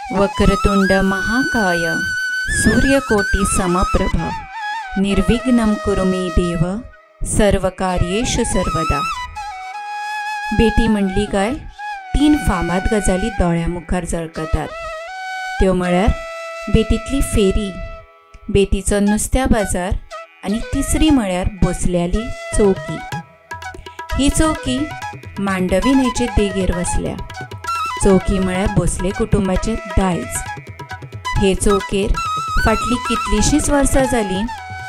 वक्रतुंड महाकाय सूर्यकोटि समप्रभ निर्विघ्नं कुरु मे देव सर्वकार्येषु सर्वदा। बेटी म्हणली काय तीन फामाद गजाली दोळ्या मुखार झळकतात, त्यो म्हळ्यार बेतींतली फेरी, बेतीचो नुस्त्या बाजार आनी तिसरी म्हळ्यार भोसल्याली चौकी। ही चौकी मांडवी न्हंयचे देगेर वसल्या। चौकी म्हळ्यार भोसले कुटुंबाचें दायज। हे चौकेर फाटलीं कितलींशींच वर्सां जालीं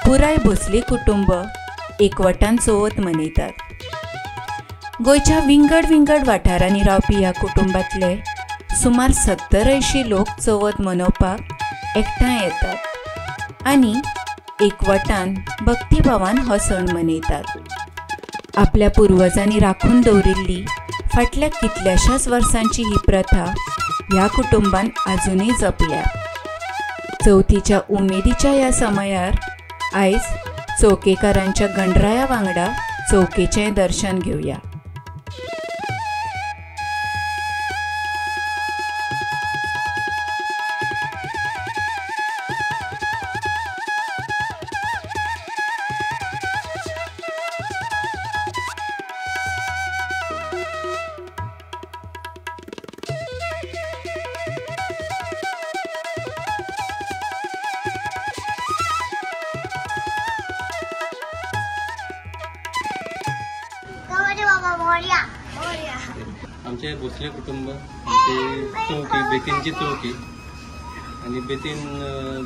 पुराय भोसले कुटुंब एकवटान चवथ मनयतात। गोंयच्या विंगड विंगड वाठारांनी रावपी ह्या कुटुंबांतले सुमार 70-80 लोक चवथ मनोवपाक एकठांय येतात आनी एकवटान भक्तिभावान हो सण मनयतात। आपल्या पुर्वजांनी राखून दवरिल्ली फाटल्या कितल्याशाच वर्सांची ही प्रथा ह्या कुटुंबान आजुनूय जपल्या। चवथीच्या उमेदीच्या ह्या समयार आयज चौकेकारांच्या गणराया वांगडा चौकेचें दर्शन घेवया। आमचे भोसले कुटुंब, आमची चौकी बेतींची चौकी आनी बेतीन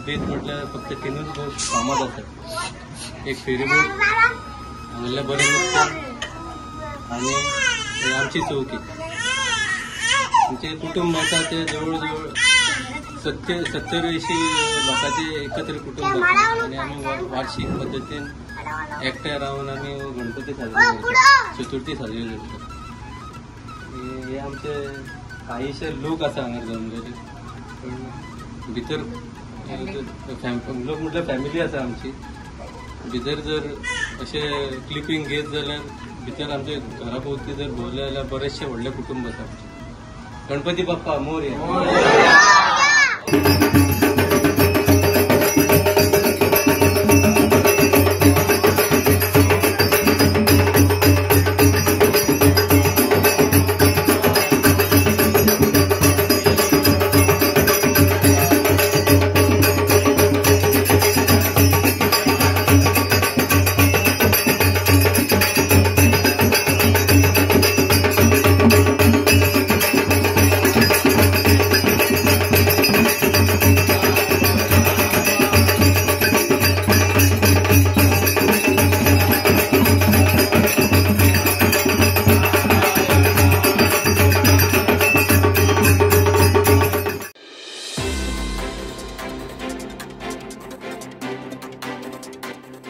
बेत म्हटल्यार फक्त तिनूच बोट फामाद आसात। एक फेरीबोट, हांगासरलें बरें नुस्तें आनी आमची चौकी। आमचें कुटुंब आसा तें जवळ जवळ 70-80 लोकांचें एकत्र कुटुंब आसा आनी आमी वार्षीक पद्दतीन एकठांय रावन आमी गणपती साजरी करतात, चतुर्थी साजरी करतात। हे आमचे काहीशे लोक आसा हांगा जमलेले, पण भितर लोक म्हटल्यार फॅमिली आसा आमची। भितर जर अशें क्लिपींग घेत जाल्यार भितर आमच्या घरा भोंवती जर भोंवले जाल्यार बरेचशे व्हडले कुटुंब आसा आमचें। गणपती बाप्पा मोरया।